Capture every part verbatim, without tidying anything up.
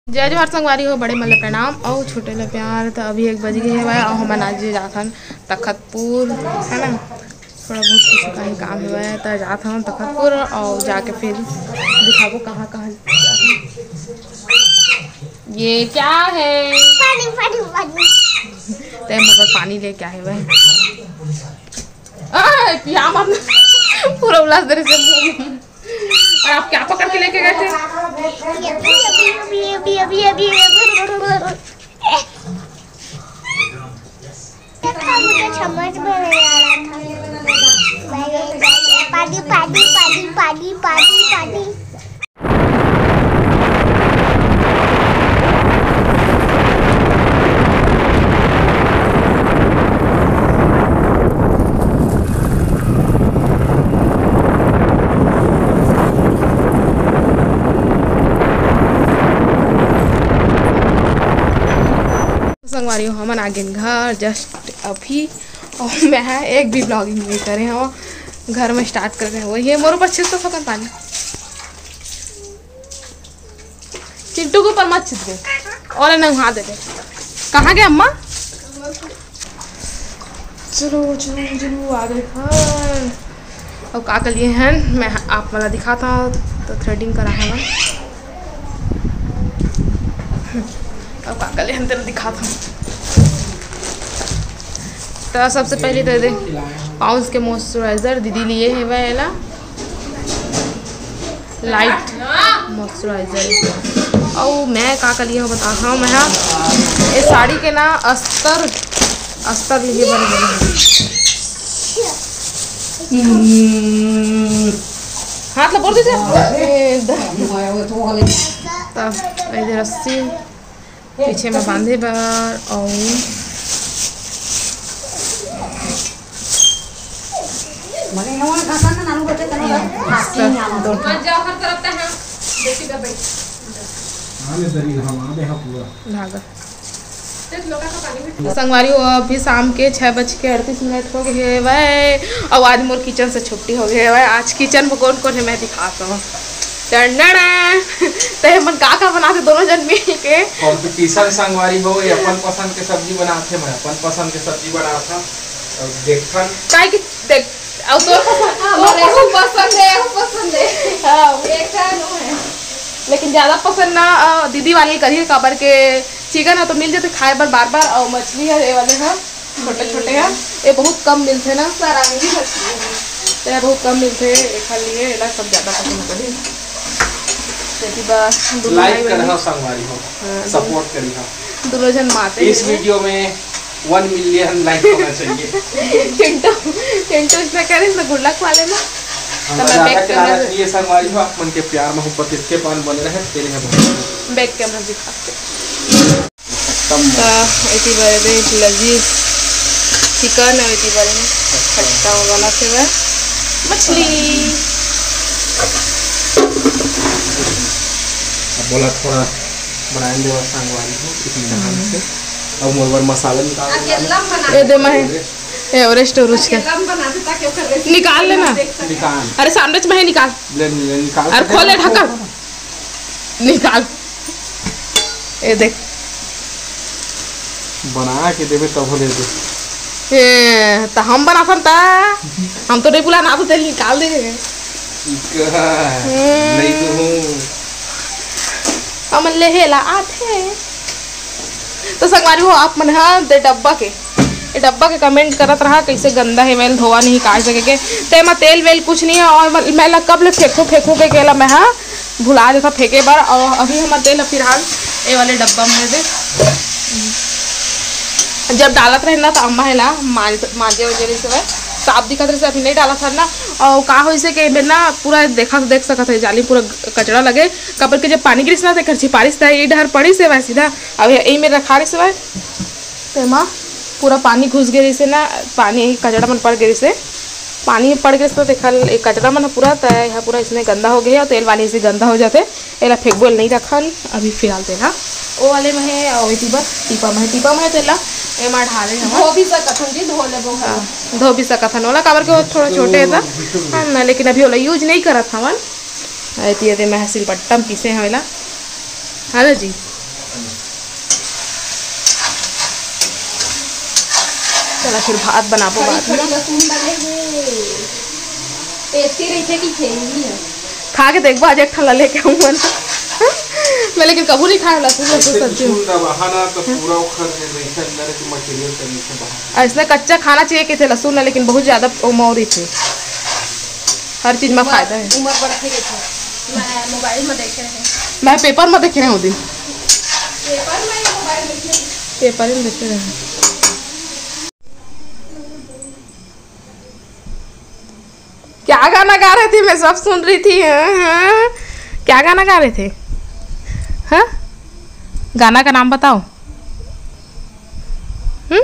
जय जोहार संगवारी हो, बड़े मन ल प्रणाम अउ छोटे ल प्यार। त अभी एक बज गे हवय अउ हमन आज जाथन तखतपुर, है ना, थोड़ा बहुत कुछ कहीं काम हवय, त जात हन तखतपुर अउ जाके फिर दिखाबो कहाँ कहाँ जाथन। ये क्या है? पानी, पानी, पानी। ते मोर बर पानी लेके आए हवय। आ, पिया मत। पूरा उलास दे रहे से मुंह। और आप क्या पकड़ के लेके गए थे? अभी, अभी, अभी, अभी, अभी। देखा, मुझे समझ में नहीं आ रहा था। मैंने पानी, पानी, पानी, पानी, पानी, पानी। संगवारी हो, हमन आ गेन घर just अभी, और मैं एक भी vlogging नहीं करे हव, घर में start कर रहे हो, ये मोर ऊपर छिड़क सकत पानी। चिंटू के ऊपर मत छिड़के, और नहा देते। कहाँ गए अम्मा? चलो, चलो, चलो, आ गए घर। अब का कर लिए हैं, मैं आप वाला दिखाता हूँ, तो threading करा है। अब का कर लिए हैं, तेरा दिखाता हूँ। तो सबसे पहले तो दे पाउंड्स के मॉइस्चराइजर दीदी लिए है, वह है ना, लाइट मॉइस्चराइजर। अउ मैं का का लिए हव बता, हाँ, मैं हा ए साड़ी के ना अस्तर, अस्तर लिए बर गेना। हम्म। हाथ ला बोल दे। ए, द-, तब ए दे रस्सी पीछे में बांधे बर अउ धागा। संगवारी हो, अभी शाम के छः बज के अड़तीस मिनट हो गए हवय, अउ आज मोर किचन से छुट्टी हो गए हवय। आज किचन में कौन कौन है, मैं दिखाता हूँ। टंडन, ते मन का का बनाते दोनों जन मिल के? Competition संगवारी हो, ये अपन पसंद के सब्जी बनाते, मैं अपन पसंद के सब्जी बनाता। अब देखथन। काहे कि देख, अब तोर पसंद, हाँ, तोर हमारे पसंद, पसंद है, वो पसंद है। हाँ। एक है, वो है। लेकिन ज्यादा पसंद ना, अ, दीदी वाले करिए, काबर के चिकन ह तो मिल जाथे खाए बर बार बार, अउ मछली ह ये वाले ह छोटे छोटे ह, ये बहुत कम मिलथे ना। सारंगी मछली है। तो ये बहुत कम मिलथे, एखर लिए एला सब ज्यादा पसंद करी। तेती बर दुनों like भाई बहिनी करहा संगवारी हो, हाँ, support करिहा। दुनों जन माते इस हैं। Video में one million like होना चाहिए। चिंटू, चिंटू इसने करे, इसने गुल्लक वाले में। हम तो मैं ज्यादा back के लालच camera नहीं है संगवारी हो, आप मन के प्यार मोहब्बत इसके पान बने रहे, तेरे हैं बहुत। Back camera दिखा के। खत्म। त एती बर दे लजीज चिकन, अउ एती बर खट्टा वाला सेवा मछली। अब बोला थोड़ा बनाए देवा संगवारी हो, इतनी नहान से। अब मोर बर मसाला निकाल देना। ए दे मैं एवरेस्ट उरुज के निकाल लेना। निकाल। अरे sandwich में है, निकाल। ले, ले, निकाल। अरे खोल ले ढक्कन। निकाल। ए देख। बना के देबे तब ले दे। ए, त हम बनाथन त। हम तो नहीं बुलाना, आप तेल निकाल दे। इका, हम्म। नहीं तो हूँ। हमन लेहे ला आथे। तो संगवारी हो, आप मन ह दे डब्बा के, ए डब्बा के comment करत रहा, कैसे गंदा हे, मैं धोवा नहीं, काट सके के। ते एमा तेल वेल कुछ नहीं है, और मैं, मैं ला कब ले फेंकू, फेंकू के केला मैं हा भुला देता फेंके बर। और अभी हमर तेल फिलहाल ए वाले डब्बा में दे, जब डालत रहे ना, तो अम्मा है ना, मांज-, मांजे वांजे रहिस हवय, साफ दिखत रहिस, अभी नहीं डालत हन ना। और का होइस हे कि एमे ना पूरा देखा, देख सकत है, जाली पूरा कचरा लगे, काबर के जब पानी गिरिस ना, तेकर छिपारिस त ए डहर पड़िस हवय सीधा, अब एही में रखा रहिस हवय, तेमा पूरा पानी घुस गे रहिस हे ना, पानी कचरा मन पड़ गे रहिस हे, पानी पड़ गे रहिस, तो तेखर ए कचरा मन पूरा, त एहा पूरा इसने गंदा हो गे हे, और तेल वाली से गंदा हो जाथे। एला फेंकबो, एला नहीं रखन अभी फिलहाल तेला। ओ वाले में है, और एती बर टीपा में है, टीपा में है, तेला एमा ढाले हवा। धो भी सकत हन जी, धो लेबो। हाँ, धो भी सकत हन ओला, काबर के वो थोड़ा छोटे है त, हाँ ना, लेकिन अभी ओला use नहीं करत हवन। एती एदे मैं सिलबट्टा में पीसे हवे ला, है ना जी? चला फिर भात बनाबो बाद में। लहसुन डाले हे। टेस्टी रहिथे कि खेलनी है। खा के देखबो, आज एक ठन ला लेके आऊँ मन। मैं लेकिन कभू नहीं खाए लहसुन, लहसुन ऐसे सब्जी। लहसुन दबाहा ना तो पूरा ओखर जे रहिथे अंदर के मटेरियल सब नीचे बाहर। ऐसने कच्चा खाना चाहिए कहिथे लहसुन ला, लेकिन बहुत ज्यादा वो मौरी थे। हर चीज में उमर, फायदा है। उमर बढ़ते रहते। मैं मोबाइल में देखे रहे। मैं पेपर में देखे रहे हूँ दिन। पेपर में या मोबाइल में देखे रहे? पेपर में देखे रहे। क्या गाना गा रहे थे? मैं सब सुन रही थी। हाँ, हाँ। क्या गाना गा रहे थे? हाँ, गाना का नाम बताओ। हम्म,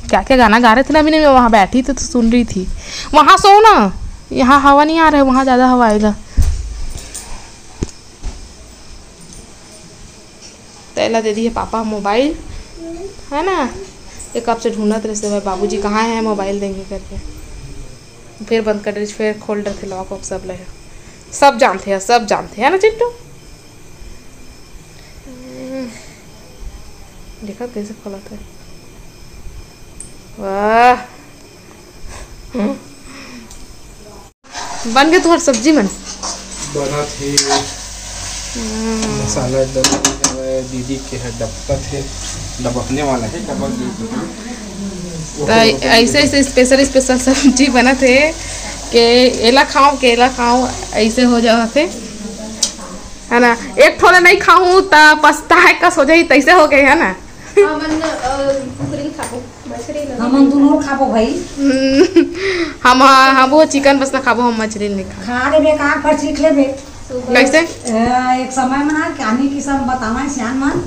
क्या क्या गाना गा रहे थे ना, अभी नहीं, मैं वहाँ बैठी थी तो सुन रही थी। वहाँ सो ना, यहाँ हवा नहीं आ रहा है, वहाँ ज्यादा हवा आएगा। तेला दे दिए पापा मोबाइल, है ना? ये कब से ढूंढत रहे बाबूजी कहाँ है, मोबाइल देंगे करके। फिर बंद कर डरिस, फिर खोल डरथे लॉक वॉक सब ले। सब जानते हैं, सब जानते हैं ना चिंटू? हम्म, देखा कैसे खोलत है। वाह। हम्म। बन गए तुहर सब्जी मन? बनत हे। हम्म। मसाला एकदम बन गया है, दीदी के है डबकत है, डबकने वाला है, डबक गई। तो ऐसे ऐसे स्पेशल स्पेशल सब्जी बनत है कि एला खाओ, के एला खाओ, ऐसे हो जावत है, है ना? एक ठो ला नहीं खाऊं त पछताए कस हो जाही, तैसे हो गए, है ना? हमन, अ, कुकरी खाबो, मछली नहीं। हमन दोनों खाबो भाई। हम्म, हम, हम वो चिकन बस ना खाबो, हम मछली नहीं खाबो। खा लेबे का, पर चीख लेबे। सुबह। कैसे? अ, एक समय में ना, कहानी किस्सा बतावा सियान मन,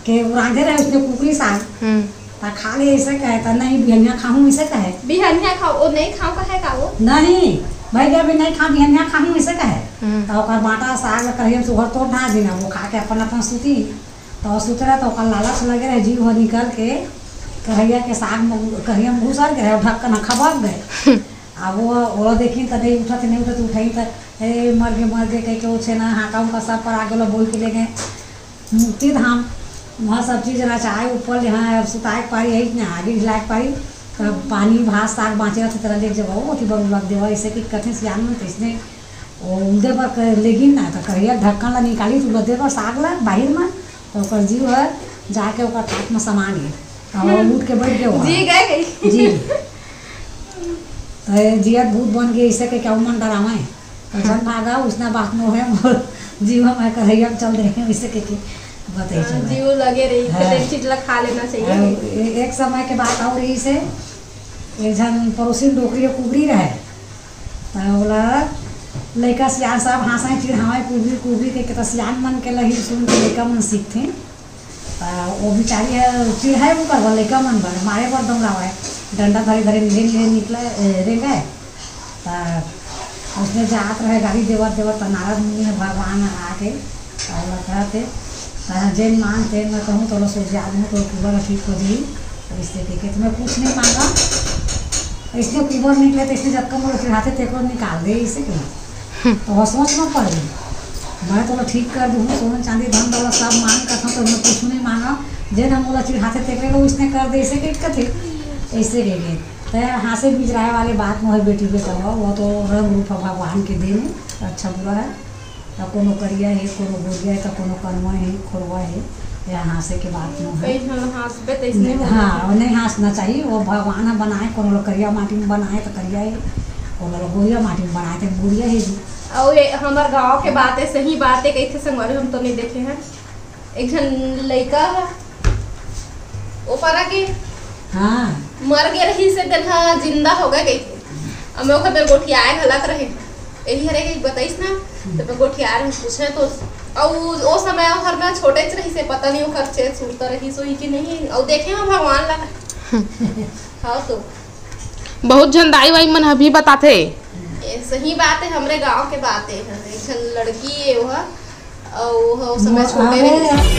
के वो रांधे रहे उसने कुकरी साग। हम्म। ता खा ले ऐसे कहे, ता नहीं बिहनिया खाहूं ऐसे कहे। बिहनिया खाओ, वो नहीं खाओ कहे का वो? नहीं, भाई अभी नहीं खा, बिहनिया खाहूं ऐसे कहे। हम्म। ता ओकर बांटा साग कहिए सुहर तोड़ ना देना, वो खा के अपन अपन सूती। तो सुतरा तो ओकर लालच लगे रहे, जीव ह निकल के कढ़ैया के साग में, कढ़ैया में घुसर गए, ढक्कन ह खबक गए। अब वो, वो देखिन त नहीं उठत, नहीं उठत, उठाई त, "ए, मर गे, मर गे," कह के वो छेना हाका उका सब पर आगे ला बोल के ले गए मुक्ति धाम। वहाँ सब चीज रचाए, ऊपर ले, हाँ, अब सुताए के पारी, यही ना आगे ढिलाए के पारी। तब पानी, भात, साग बाँचे रहते, तेला लेके जब वो ओती बर उलग देवा, ऐसे कि कथे सियान मन, तैसने वो उलदे बर कर, लेगिन ना, त कढ़ैया ढक्कन ला निकाली, त उलदे बर साग ला बाहिर में, त ओकर जीव ह जाके ओकर थाक में समा गे। अब वो उठ के बैठ गए वहाँ। जी गए कहीं। जी। त जियत भूत बन गए, इसे के क्या मन डरावे? त झन भागा, उसना बात नो है, मोर जीव हम कढ़ैया में चल दे, इसे के, के बताई हाँ, चल। जीव लगे रही, हाँ। तो एक चीज ला खा लेना चाहिए। हाँ, ए-, एक समय के बात और रही से, एक झन पड़ोसी में डोकरी कुकरी रहे, त ओला लइका सियान सब हाँसय, चिढ़ावय, कुबरी, कुबरी कहिके, त सियान मन के लही सुन के लइका मन सीखथे। त ओ बिचारी ह चिढ़ाय ओकर बर, लइका मन बर, मारे बर दौड़ावय, डंडा धरे धरे नीले नीले निकले, ए, रेंगय। त उसने जात रहे गाड़ी देवत देवत, त नारद मुनि ह भगवान आके त ओला कहत हे, "तैं जेन मांग तेन मैं कहूँ, तोला सुरजा दूँ, तोर कुबर ठीक हो जाही।" अइसे कहिके, "त मैं कुछ नहीं मांगा, अइसने कुबर निकले, त अइसने जतका मोला चिढ़ाथे, तेकरो निकाल दे," अइसे कही। त ओह सोच म पड़ गे, "मैं तोला ठीक कर दूँ, सोना चांदी धन दौलत सब मांग करथों, त मैं कुछ नहीं मांगा, जेन ह मोला चिढ़ाथे, तेकरे ला अइसने कर दे," अइसे कहिके कथे, अइसे कहिके। त हाँसे बिजराय वाले बात नोहे बेटी बेटा हो, वो तो रंग रूप ह भगवान के देन हे, अच्छा बुरा हे। त कोनो करिया हे, कोनो गोरिया हे, त कोनो कनवा हे, खोरवा हे, या हाँसे के बात नोहे। कई झन हाँसबे त अइसने हो हाँ, जाथे। अउ नहीं हाँसना चाहिए, वो भगवान ह बनाए, कोनो ला करिया माटी में बनाए त करिया हे, कोनो ला गोरिया माटी में बनाए त गोरिया हे जी। अउ ये हमर गाँव के बात हे, सही बात हे, कइसे संगवारी हम तो नहीं देखे हैं। एक झन लइका ह, ओ पारा के हाँ। मर गे रहिस हे, तेन ह जिंदा हो गे कहिथे। अब मैं ओखर मेर गोठियाए घलक रहे, एही हरे के बताइस ना, त मैं गोठियाए रहे, पूछे तो, अउ ओ समय ओखर ना छोटेच रहिस हे, पता नहीं ओखर चेत सुरता रहिस होही कि नहीं, अउ देखे म भगवान ला। हाँ तो। बहुत झन दाई वाई मन ह भी बताथे। ए, सही बात हे, हमरे गांव के बात हे, एक झन लड़की हे ओह, अउ ओह ओ समय मो-, छोटे अरे। रहिस।